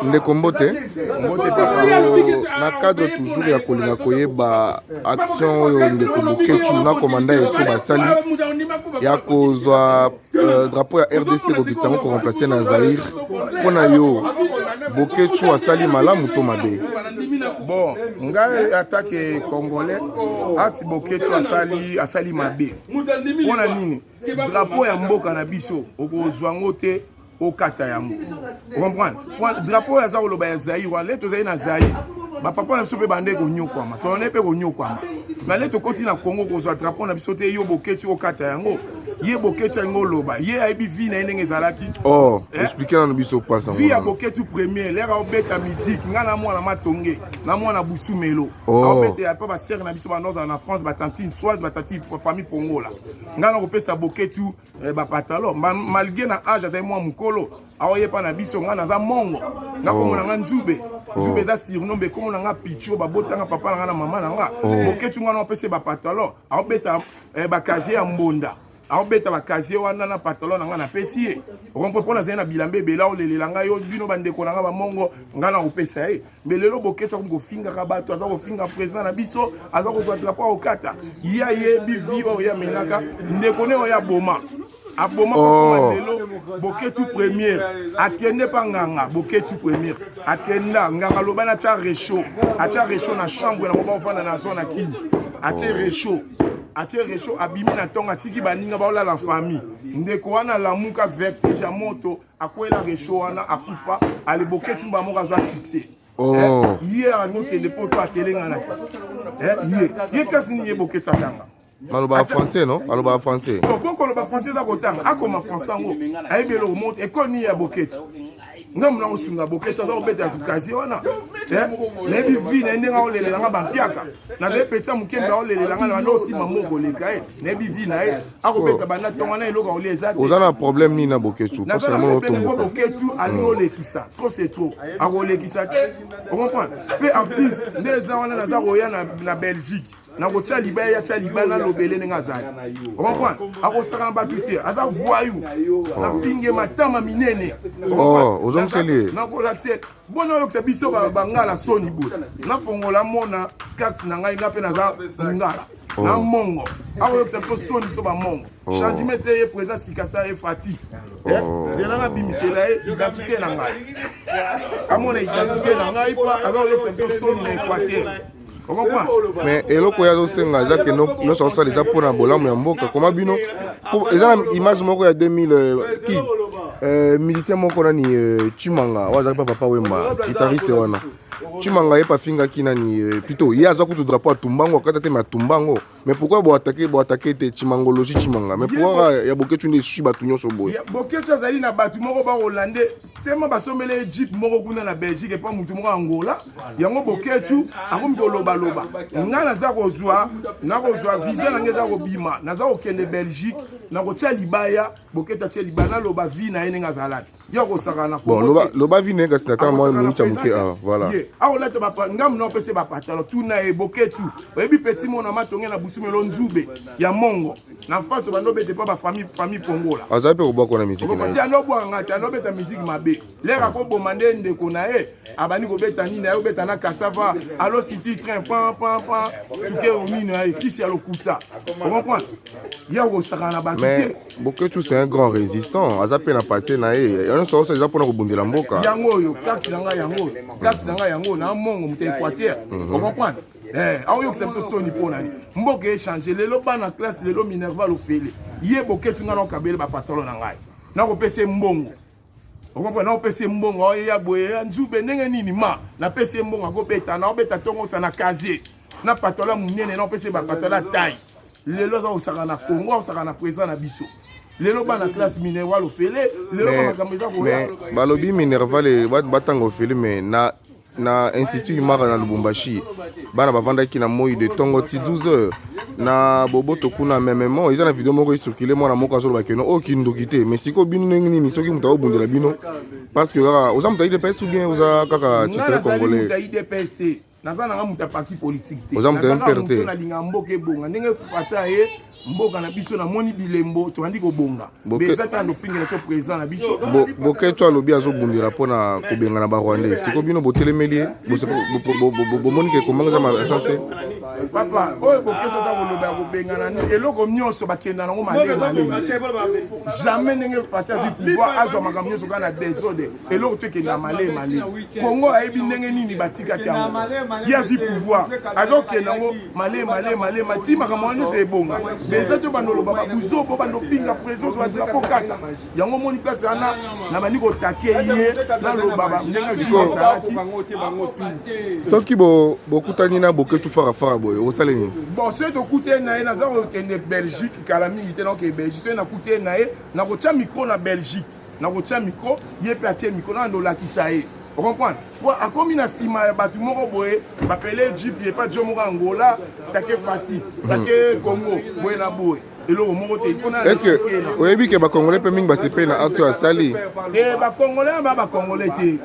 Ndeko mbote. Na cadre toujours ya kolinga koyeba action oyo ndeko Boketshu na komanda Esso basali ya kozwa drapeau ya RDC kokitisa yango koremplace na Zaïre, mpo na yo Boketshu asali malamu to mabe? Bon, ngai atake congolais, ati Boketshu asali mabe. Mpona nini? Drapeau ya mboka na biso okozwa yango te, okata yango, comprendre? Drapeau oyo aza koloba ya Zaïre wana, le tozali na Zaïre, bapapa na biso mpe bande konyokwama, tolande mpe konyokwama. Mais le tokoti na Congo, kozwa drapeau na biso te. Yo Boketi, okata yango. Ye Boketi yango oloba, ye ayebi vie na ye ndenge ezalaki. Oh, explique nano biso pasa. Vie ya Boketi premier lere aobeta musique, ngai na mwana Matonge, na mwana Busumelo. Aobeta ya mpe basere na biso bando ozala na France, batantine Swaz, batantine famille Pongola. Ngai na kopesa Boketu bapantalon malgré na age azali mwa mokolo, aoyepa na biso. Ngai naza mongo, nga kombo na nga Nzube. Nzube eza surnom, kombo na nga Picho. Babotanga papa na nga na mama na nga. Boketu, ngai na opesa bapantalon, aobeta bacasier ya mbonda, aobeta bacasier wana na pantalon na ngai napesi ye rompo, mpo nazali na bilamba ebele. Aolelela ngai, yo bino bandeko na ngai bamongo, ngai na kopesa ye. Mais lelo Boketshu akomi kofingaka bato, aza kofinga président na biso, aza kozwa drapeau akokata. Ye ayebi vie oyo ye amenaka ndeko ne oyo aboma aboma. Kokoma lelo, Boketshu premier akende mpa nganga. Boketshu premier akenda nganga, aloba na atya réchaud, atya réchaud na chambre na bango, baofanda na zone akini, atie réchaud, atie réchaud, abimi na ntongo, atiki baninga baolala, famille. Ndeko wana alamuka, vertige ya moto, akwela réchaud wana, akufa. Ale Boketshu mba moko azwa succès. Ye alingi okende mpo to atelenganaki ye kasi nini? Ye Boketshu atanga. Maloba ya français, non? Aloba ya français. Bon, koloba français eza kotanga, akoma français yango ayebi eloko moko. Ekole nini ya Boketshu? Nga mona kosunga Boketshu, aza kobeta tukazie wana. Nayebi vie na ye ndenge aolelela nga bampiaka. Nazali pesa mokembe, aolelela nga na banda osima moko koleka ye. Nayebi vie na ye, akobeta banda ntongo na eloko akolia eza te. Oza na problème nini na Boketshu? Naza na problème po Boketshu alingi olekisa trop, c'est trop, akolekisa te, ocomprendre? Mpe en plus nde eza wana, naza koya na Belgique, nakotia libaya, ya tia libaya, nalobele ndenge azali, ocomprendre? Akosaka na bato te, aza voyou, nafinge matama minene. Ozongiseli ye. Nakolakisa bona oyokisa biso bangala soni boye. Nafongola mona carte na ngai, nga mpe naza ngala na mongo, akoyokisa biso soni, biso bamongo. Changement ese ye président sika sa ye Fati, nzela nabimisela ye identité na ngai, amona identité na ngai pa aza koyokisa biso soni na Équateur. Mais eloko oyo azosenga eza ke nyonso azosala eza mpona bolamu ya mboka. Koma bino eza na image moko ya 2000 ki musicien moko nani, Chimanga oyo azalaki pa Papa Wemba, guitariste wana Chimanga, ye pafingaki nani plutôt, ye azwa kutu drapeau, atumbango, akata te, mais atumbango. Mais pourquoi boatake, boatake te Chimangologie Chimanga? Mais pourquoi ya Boketshu nde esui bato nyonso boye? Boketshu azali na bato moko bakolande tema, basombeli ye jeep moko kuna na Belgique epa mutu moko Angola. Yango Boketshu akomi kolobaloba. Ngai naza kozwa, nakozwa visa na ngai, eza kobima, naza kokende Belgique, nakotia libaya. Boketshu atie libaya, naloba vie na ye ndenge azalaki, ye akosaka na Bon, loba vie na ye kasi na kaka mwa minute ya moke awa, voilà. Ye akolata ngambu na opesa bapatalo. Tuna ye Boketshu, oyebi petit mona Matonge na Busumelo, Nzube ya mongo na face, bando obete mpo bafamille, famille Pongola. Azali mpe kobwaka na musique na ye. Ando obwaka nga te, ando obeta musique mabe. Lere akoboma nde ndeko na ye, abandi kobeta nini na ye, obeta na kasava alo city train pan pan pan tuke nini na ye, kisi ya lokuta, ocomprendre? Ye akosaka na bato te. Boketshu, c'est un grand résistant, aza mpe na passé na ye. Nyonso oso eza mpona kobundela mboka. Yango oyo carte na ngai, yango oyo carte na ngai, yango na mongo moto ya Équateur, ocomprendre? Aoyokisa biso soni mpo nani? Mboka echange lelo, bana classe lelo, minerval ofele. Ye Boketshu, ngai nakokabele bapantalon na ngai, nakopesa ye mbongo, okomprendre? Nakopesa ye mbongo, aoyeya boye ya Nzube ndenge nini ma napesi ye mbongo, akobeta, naobeta ntongo osa na casier na pantalon ya monene, naopesa ye bapantalon ya taille. Lelo aza kosaka na Congo, akosaka na président na biso. Lelo bana classe, minerval ofele. Lelo makambo eza koya. Balobi minerval batanga ofele, mais na institut Imara na Lubumbashi, bana bavandaki na moi de ntongo ti 12 heures na boboto kuna. Memement eza na video moko ecircule, mwana moko azoloba keno oyo kindoki te. Mais sikoyo bino ndenge nini soki moto aobundela bino parce que kaka oza moto ya UDPS ou bien oza kaka citoyen congolais? Moto ya UDPS te, naza nanga moto ya parti politique te. Oza moto ya MPR te. Nalinga mboka ebonga ndenge Fati aye. Mboka na biso namoni bilembo, tobandi kobonga. Eza ntango tofingela so président na biso. Boketshu alobi azobundela mpona kobengana Barwandais. Sikoyo bino botelemeli ye, bomoni ke komanga eza masens te. Papa, oyo Boketshu aza koloba ya kobengana nini, eloko nyonso bakenda nango malemi malemi. Jamais ndenge Fatshi azwi pouvoir azwa makambo nyonso kaka na desordre. Eloko to ekenda malemi malemi. Kongo ayebi ndenge nini batikaki yango. Ye azwi pouvoir, azokenda yango malemi malemi malemi ti makambo wana nyonso ebonga. Mais eza te bando oloba babuzobo, bando finga président ozwa drapeau kata yango. Omoni place wana na bandi kotake ye, naloba ndenge azalaki. Soki bokutani na Boketshu farafara boye, osala nini? Bon, soki tokutani na ye, naza kokende Belgique kala mingi te. Nakokende Belgique, soki nakutani na ye, nakotia micro na Belgique, nakotia micro, ye mpe atie micro, nana olakisa ye. Ocomprendre? Po akomi na nsima ya bato moko boye, bapele jeep epa jo moko Angola, take Fati, take Congo boye na boye, eloko moko te. Est ce que oyebi ke Bacongolais mpe mingi basepeli na acte oyo asali? Te, Bacongolais ba Bacongolais te,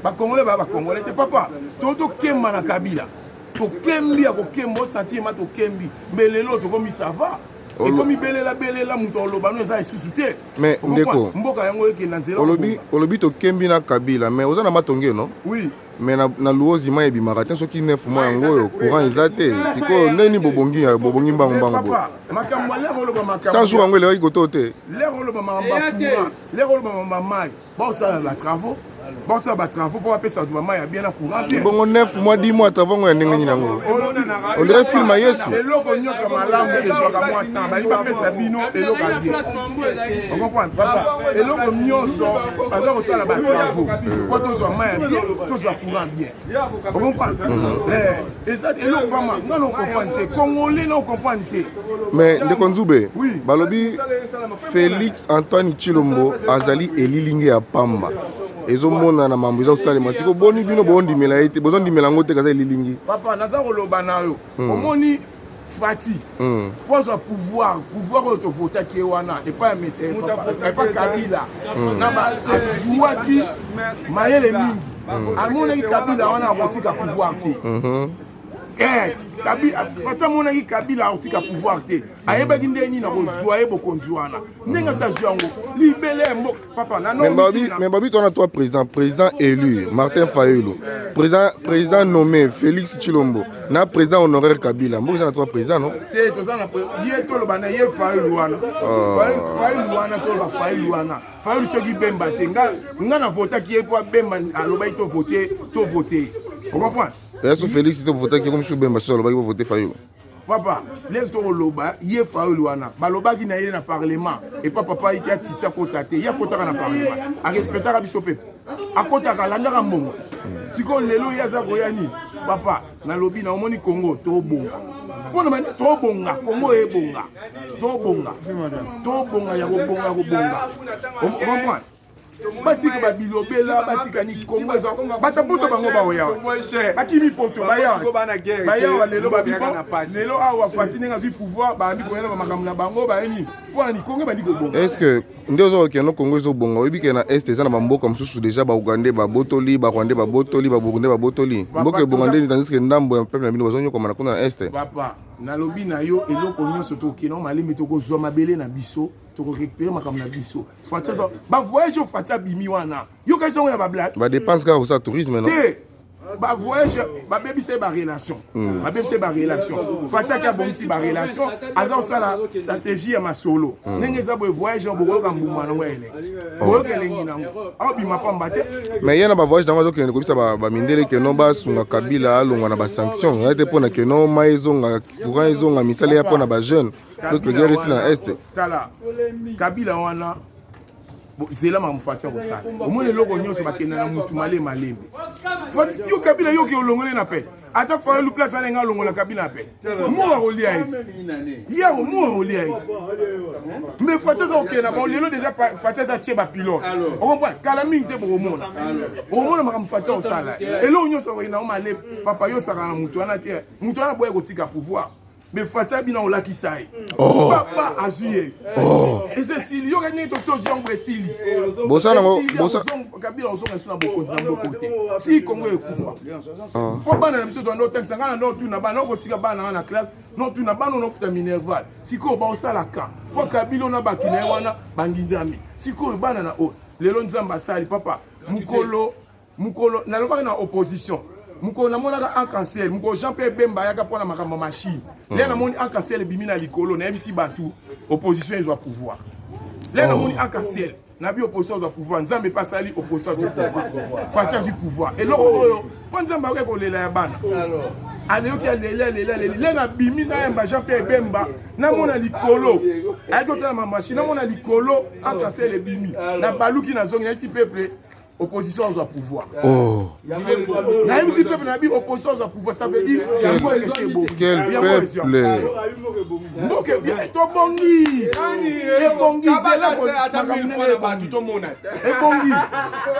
Bacongolais ba Bacongolais te. Papa, to tokemba na Kabila, tokembi ya kokemba, osentir ma tokembi, mais lelo tokomi ça va, ekomi belela belela, moto aloba no eza lisusu te. Mais ndeko, mboka yango ekenda nzela. Olobi, olobi tokembi na Kabila, mais oza na Matonge, no? Oui. Mais na Luozi mai ebimaka te. Soki 9 mois yango oyo courant eza te. Sikoyo ndeni bobongi, bobongi mbangu mbangu boye? Makambo lere oloba, makambo 100 jours yango elekaki koto te. Lere oloba makambo ya courant, lere oloba makambo ya mai, baosala batravaux, baosala batravaux mpo bapesa bato bamai ya bien na courant bien. Bongo 9 mois, 10 mois, travaux yango ya ndenge nini yango? On dirait film ya Yesu. Eloko nyonso ya malamu ezwaka mwa temps. Bali bapesa bino eloko ya bien. Ocomprendre, papa? Eloko nyonso baza kosala batravaux mpo tozwa mai ya bien, tozwa courant bien. Ocomprendre? Eza eloko pama nga na ocomprendre te, Congolais na ocomprendre te. Mais ndeko Nzube, Oui. balobi Félix Antoine Tshilombo azali elilingi ya pamba, ezomonana na mambo eza kosalema siko. Boni bino boondimela ye te, bozondimela yango te, kaza elilingi? Papa, naza koloba na yo, omoni Fati, mpo azwa pouvoir, pouvoir oyo tovotaki ye wana epai ya epai Kabila, na azwaki mayele mingi. Amonaki Kabila wana akotika pouvoir te. Fati amonaki Kabila akotika pouvoir te, ayebaki ndenge nini akozwa ye bokonzi wana, ndenge asi azwi yango libele ya mboka. Papa, mais babi tona trois président: président élu Martin Fayulu, président nommé Félix Tshilombo, na président honoraire Kabila. Mboka eza na trois président, non? Te, toza na ye, toloba na ye Fayulu wana, Fayulu wana, toloba Fayulu wana. Fayulu soki Bemba te, nga na votaki ye mpo Bemba alobaki tovote, tovote. Ocomprendre? So Félix te votaki, komi so Bemba so alobaki bovote Fayulu. Papa, lelo tokoloba ye Fayulu wana, balobaki na ye na parlement epa papa ye atiti, akota te. Ye akotaka na parlement, arespectaka biso mpe akotaka, alandaka mbongo. Sikoyo lelo ye aza koya nini? Papa, nalobi na omoni Congo tobonga mpona bani, tobonga, Congo ebonga, tobonga, tobonga ya kobonga, ya kobonga. Comprendre? Batika babilobela, batika ni Kongo eza bato poto, bango baoya bakimi poto, bayawa lelo babibo. Lelo awa Fati ndenge azwi pouvoir, bandi koyana bamakambo na bango, bayeni mpona ni Kongo ebandi kobonga. Est ce que nde oza kokende, Kongo ezobonga, oyebi ke na Est eza na bamboka mosusu déjà Baugandais babotoli, Barwandais babotoli, Baburundais babotoli? Mboka ebonga ndeni, tandis ke ndambo ya peuple na bino bazonyokoma na kuna na Est? Papa, nalobi na yo, eloko nyonso tokokende malembe, tokozwa mabele na biso, tokorécupérer makambo na biso. Fati aza bavoyage oyo Fati abimi wana, yoka yango ya bablague. Badepense kaka kosala tourisme, non? Te, bavoyage babebisa ye barelation, babebisa ye barelation. Fati aki abongisi barelation, aza kosala stratégie ya masolo ndenge eza boye. Voyage oyo bokoyoka mbuma nango ya elengi, boyoka elengi nango, aobima pamba te. Mais ye na bavoyage nango azokende kobisa bamindele keno basunga Kabila alongwa na basanction ya te, mpona keno mai ezonga, courant ezonga, misala ya mpona bajeune, po guerre esila na Est. Tala, Kabila wana, zela makambo Fati akosala. Omoni, eloko nyonso bakenda na mutu malembe malembe. Fati yo Kabila yoki olongole na pete, ata Fayulu place alenga alongola Kabila na pete, mo akolia ete ye mo akolia ete. Mais Fati aza kokende na bango lelo déjà. Fati aza tie bapilote, ocomprendre? Kala mingi te bokomona, okomona makambo Fati akosala. Eloko nyonso akokenda ngo malembe. Papa, yo osakana na mutu wana te. Mutu wana boya kotika pouvoir, mais Fati abina olakisa ye. Papa azwi ye, eza esili. Yoka ndenge tozwi yango, esili. Bosala yango. Kabila. Kabila ozonga lisusu na bokonzi na mboka te ti Kongo ekufa. Mpo bana na biso toanda otangisa ngai na ndo otuna bana okotika bana nga na classe notuna bana onofuta minerval sikoyo baosala ka mpo Kabila na bato na ye wana bangindami sikoyo bana na oyo lelo Nzambe asali papa mokolo mokolo nalobaki na opposition mokolo namonaka arc-en-ciel mokolo Jean Pierre Bemba ayaka mpo na makambo ya machine le namoni arc-en-ciel ebimi na likolo nayebisi bato opposition ezwa pouvoir le namoni arc-en-ciel nabi opposition azwa pouvoir. Nzambe mpe asali opposition azwi pouvoir, Fatshi azwi pouvoir. Eloko oyo mpo Nzambe akoki kolela ya bana aleyoki aleli aleli aleli le nabimi nayamba Jean Pierre Bemba namona likolo ayaki otala ma machine namona likolo arc-en-ciel ebimi nabaluki nazongi nayebisi peuple opposition azwa pouvoir. Nayebisi peuple nabi opposition azwa pouvoir, ça veut dire yango esi ebongi. Quel peuple? Mboka tobongi, ebongi zela makambo ndenge ebongi, ebongi.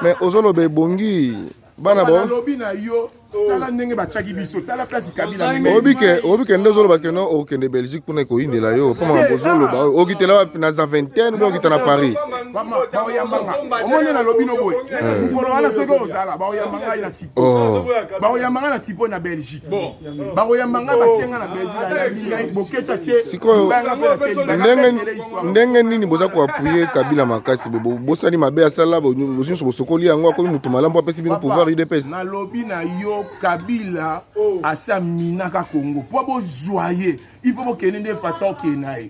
Mais ozoloba ebongi bana bo Nalobi na yo, tala ndenge batiaki biso, tala place Kabila. Oyebi ke nde ozoloba ke no okende Belgique kuna ekoyindela yo mpo makambo ozoloba oyo okitela wapi? Na Zaventem mpe okita na Paris? Mama, baoyambanga omoni nalobi no boye mokolo wana soki ozala baoyamba ngai na tipo baoyamba ngai na tipo na Belgique, bakoyamba ngai batie ngai na Belgique, ayambi ngai Boketo atie. Sikoyo libanga mpe natie libanga. Ndenge ndenge nini boza koappuyer Kabila makasi? Bosali mabe asala nyonso, bosokoli yango, akomi motu malamu mpo apesi bino pouvoir UDPS. Nalobi na yo, Kabila asi aminaka Kongo mpo bozwa ye, il faut bokende nde Fatshi okende na ye.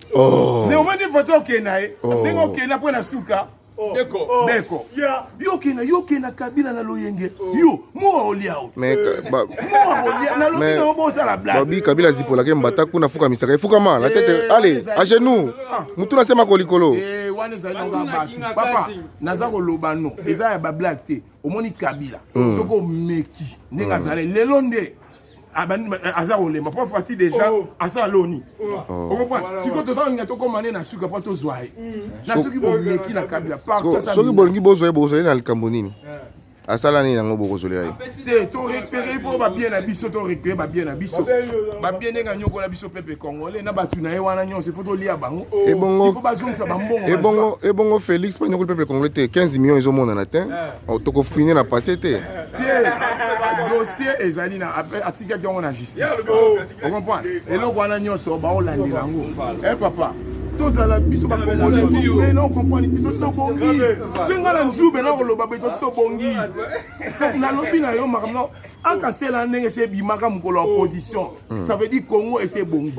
Mais omoi nde Fatshi okende na ye ndenge okende mpo na suka beko yo okenda, yo okenda Kabila na loyenge yo mowa olia o Mais mowa olia nalobi na yo bosala blague. Babi Kabila azipolaki mbata kuna, afukamisaka efukama la tête, allez à genoux, mutu nasemako likolo. Eh, wana ezali nango ya bato papa, naza koloba no eza ya bablague te. Omoni Kabila soki omeki ndenge azali lelo nde aza kolemba mpo Fatshi déjà aza loni ocomprendre. Sikoyo toza kolinga tokóma nde na suka mpo tozwa ye na soki bomeki na Kabila partout aza Soki bolingi bozwa ye, bokozwa ye na likambo nini? Asala nini yango bokozolela ye? Te, torécupérer, il faut babien na biso, torécupérer babien na biso, babien ndenge anyokola biso peuple congolais na bato na ye wana nyonso, il faut tolia bango. Ebongo il faut bazongisa bambongo. Ebongo Félix mpo anyokoli peuple congolais te, 15 millions ezomonana te. Oh, tokofine na passé te. Te, dossier ezali na atikaki yango na justice, ocomprendre? Eloko wana nyonso baolandela yango. E papa, tozala biso bacongolais na ocomprendre te, tosi obongi so nga na nzube na koloba boye, tosi obongi. Nalobi na yo makambo akasela ndenge esi ebimaka mokolo ya opposition, ça veut dire Congo esi ebongi.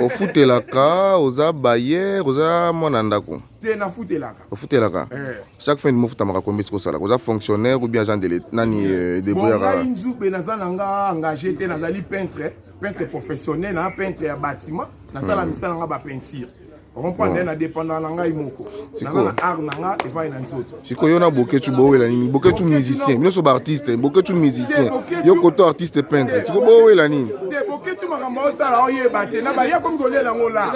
Ofutelaka, oza bailleur, oza mwana ndako? Te, nafutelaka. Ofutelaka? Eh. Chaque fin du mois ofutamaka combien? Soki osalaka, oza fonctionnaire ou bien agent de l'État, nani Bon, débrouillard? Ngai nzube naza na nga engagé te, nazali peintre, peintre professionnel na peintre ya bâtiment, nasala misala nga bapeinture, ocomprendre? Na dépendant na ngai moko, naza na art na nga epai na nzoto. Sikoyo yo na Boketu bowela nini? Boketu musicien, nyonso baartiste, Boketu musicien, yo koto artiste peintre, sikoyo bowela nini? Te, Boketu makambo osala oyeba te na baye akomi kolela yango la,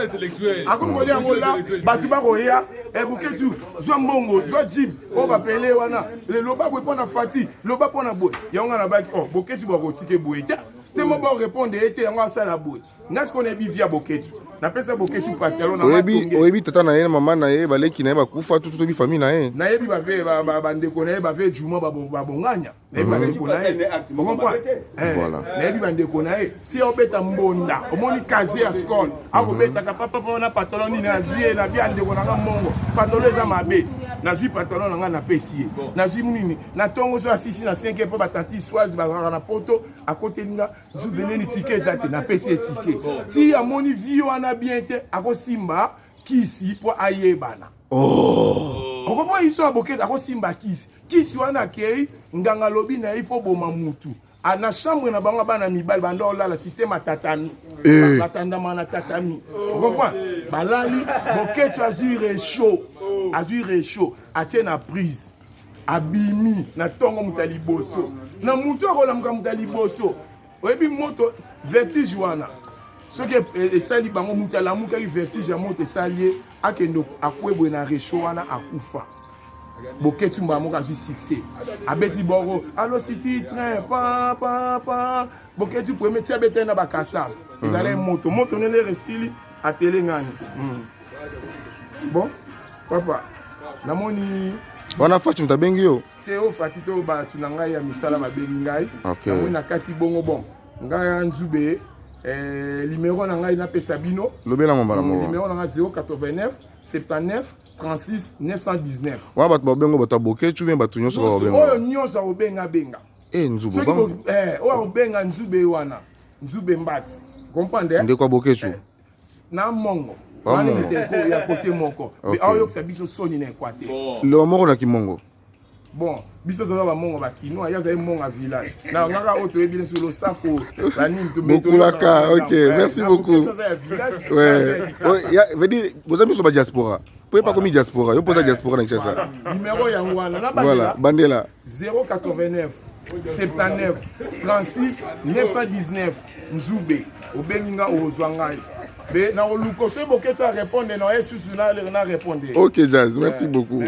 akomi kolia yango la, bato bakoya Boketu zwa mbongo, zwa jeep oyo bapele wana, loba boye mpo na Fatshi, loba mpo na boye. Yango nga nabaki oh, Boketu bakotike boye te te mo barépondre ye te, yango asala boye. Nga sikoyo nayebi via Boketu, napesa Boketu pantalon na Oyebi? matonge. Oyebi tata na ye na mama na ye, baleki na ye bakufa, tutu toyebi famille na ye. Nayebi bave bandeko na ye, bave juma babonganya, nayebi bandeko na ye, ocomprendre? Voilà. Nayebi bandeko na ye ti obeta mbonda, omoni casier ya skol akobetaka papapa na pantalon nini azwi ye na bia ndeko na nga mbongo, pantalon eza mabe, nazwi pantalon na nga napesi ye, nazwi nini na ntongo so asisi na 5 mpo batanti swise bazalaka na poto, akoteli nga nzube nini tike eza te, napesi ye tike ti amoni vie wana bien te, akosimba kisi mpo ayebana. Okomona iso ya Bokete akosimba kisi, kisi wana akei nganga alobi na ye ifo boma mutu. Na chambre na bango bana mibali banda olala système ya tatami. Batandama na tatami, ocomprendre? Balali, Boketu azwi réchaud, azwi réchaud atie na prise, abimi na ntongo moto ya liboso na motu akolamuka moto ya liboso. Oyebi moto vertige wana soki esali bango, moto alamukaki vertige ya moto esali ye, akende akwebwe na réchaud wana, akufa. Boketu mbala moko azwi succès, abeti boro alo city train pa pa pa. Boketu premier ti abetaki na bakasave ezalaki moto moto ndenge esili atelengani. Bon papa, namoni Wana Fatshi moto abengi yo? Te, oyo Fati to bato na ngai ya misala babengi ngai. Namoni na kati bongo. Bon, ngai ya Nzube, numéro na ngai napesa bino. Lobelango mbala moko. Numéro na ngai 089 79 36 919. Wana bato babengo, bato ya Bokecu bien, bato nyonso babengo. Oyo nyonso akobenga, benga. E Nzube. Soki oyo akobenga Nzube wana, Nzube Mbati, comprendre? Ndeko ya Bokecu. Na mongo wana ya kote moko, me aoyokisa biso soni na Équateur. Loba moko na kimongo. Bon, biso toza bamongo, bakinois, ye azali mongo ya village na ngaka oyo toyebi biso losako banini. Bokulaka. Ok, merci beaucoup. Ouais, veut dire boza biso badiaspora po yepa komi diaspora, yo mpoza diaspora na Kinshasa. Numéro yango wana na. Voilà, bandela. 089 79 36 919, Nzube. Obengi nga, ozwa ngai be na koluka. Soki Boketi arépondre na ye susu, na répondre. Ok Jazz, merci beaucoup.